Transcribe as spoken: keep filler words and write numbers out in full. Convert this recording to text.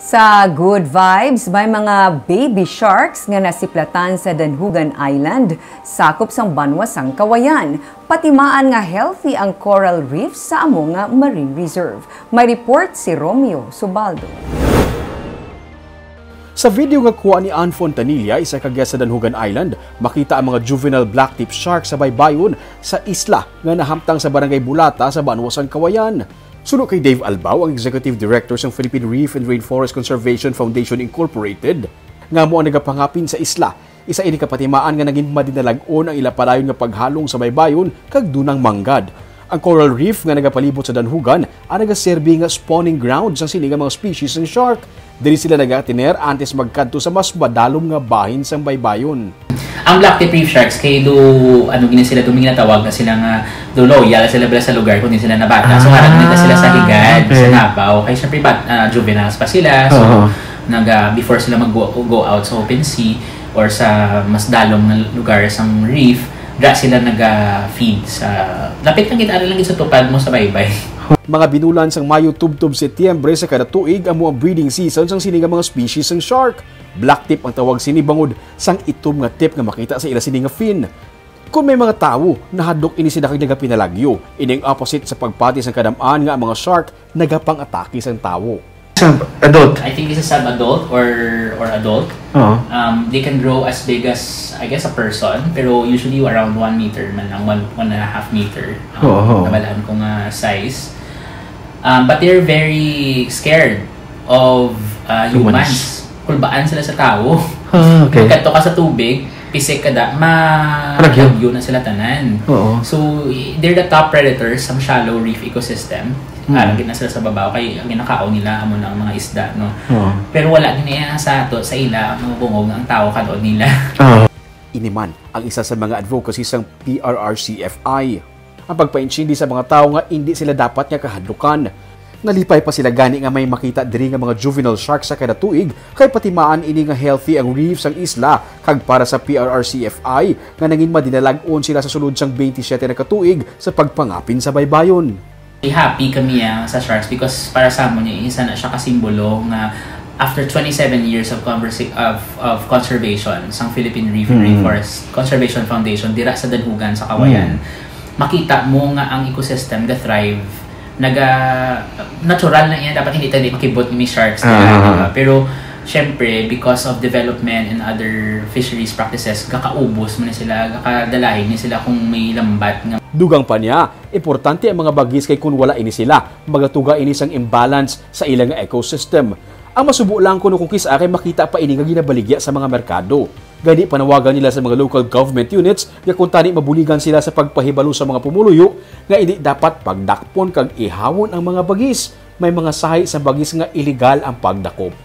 Sa Good Vibes, may mga baby sharks nga nasiplatan sa Danhugan Island, sakop sang banwa sang Kawayan. Patimaan nga healthy ang coral reef sa amo nga marine reserve. May report si Romeo Subaldo. Sa video nga kuha ni Ann Fontanilla, isa ka guest sa Danhugan Island, makita ang mga juvenile blacktip shark sa baybayon sa isla nga nahamtang sa Barangay Bulata sa banwa sang Kawayan. Suno kay Dave Albao, ang Executive Director sang Philippine Reef and Rainforest Conservation Foundation Incorporated, nga amo ang nagapangapin sa isla, isa ini ka patimaan nga nangin madinalag-on ang ila padayon nga paghalong sa baybayon kag dunang manggad. Ang coral reef nga nagapalibot sa Danhugan ang nagaserbi nga spawning ground sang sini nga mga species sang shark. Diri sila nagaatiner antes magkadto sa mas madalom nga bahin sang baybayon. Ang blacktip reef sharks kay do ano gini sila, do may ginatawag na sila nga do loyal sila bala sa lugar kung di sila nabata. So harap nila sila sa higad, sa nabaw. Kay syempre bat, ah, juveniles pa sila. So naga before sila mag go, go out sa open sea or sa mas dalom nga lugar sang reef, da sila naga feed sa lapit lang gid, ari lang gid sa tupad mo sa baybay. Mga binulan sang Mayo tubtob Setyembre sa kada tuig amo ang breeding season sang sini nga mga species sang shark. Blacktip ang tawag sini bangod sang itom nga tip nga makita sa ila sini nga fin. Kon may mga tawo, nahadlok ini sila kag nagapinalagyo. Ini ang opposite sa pagpati sang kadam-an nga ang mga shark nagapang-atake sang tawo. Sa adult? I think this is sub-adult or or adult. Oo. Um, they can grow as big as, I guess, a person, pero usually around one meter man lang, one, one and a half meter. Um, Oo. Nabalaan ko nga size. Um, but they're very scared of uh, humans. Humans. Kulbaan sila sa tawo. Ah, okay. Kadto ka sa tubig, pisik ka da, ma Ragyo. Ragyo na sila tanan. Oo. So, they're the top predators sa shallow reef ecosystem. Mm. Ah, lagi na sila sa babaw, kay ang ginakaon nila amo na ang mga isda, no. Oo. Pero wala gid niya sa ato, sa ila ang mga bungog nga ang tawo kaon nila. Oo. Ini man ang isa sa mga advocacy sang P R R C F I. Ang pagpaintindi sa mga tawo nga indi sila dapat nga kahadlukan. Nalipay pa sila gani nga may makita diri nga mga juvenile shark sa kada tuig, kay patimaan ini nga healthy ang reef sang isla, kag para sa P R R C F I nga nangin madinalag-on sila sa sulod sang twenty-seven na ka tuig sa pagpangapin sa baybayon. Happy kami ah, sa sharks because para sa amon, isa na siya ka simbolo nga after twenty-seven years of conversa- of, of conservation sang Philippine Reef and Rainforest Conservation Foundation dira sa Danhugan sa Kawayan, makita mo nga ang ecosystem ga-thrive, naga natural na iya, dapat hindi tayo makibot ni sharks dira, Ah. di ba? Pero syempre, because of development and other fisheries practices, gakaubos man ni sila, gakadalahin ni sila kung may lambat nga Dugang pa niya, importante ang mga bagis kay kon wala ini sila, magatuga ini sang imbalance sa ila nga ecosystem. Ang masubo lang kuno kung kis-a kay makita pa ini nga ginabaligya sa mga merkado. Gani panawagan nila sa mga local government units nga kuntani mabuligan sila sa pagpahibalo sa mga pumuluyo nga indi dapat pagdakpon kag ihawon ang mga bagis. May mga sahi sa bagis nga iligal ang pagdakop.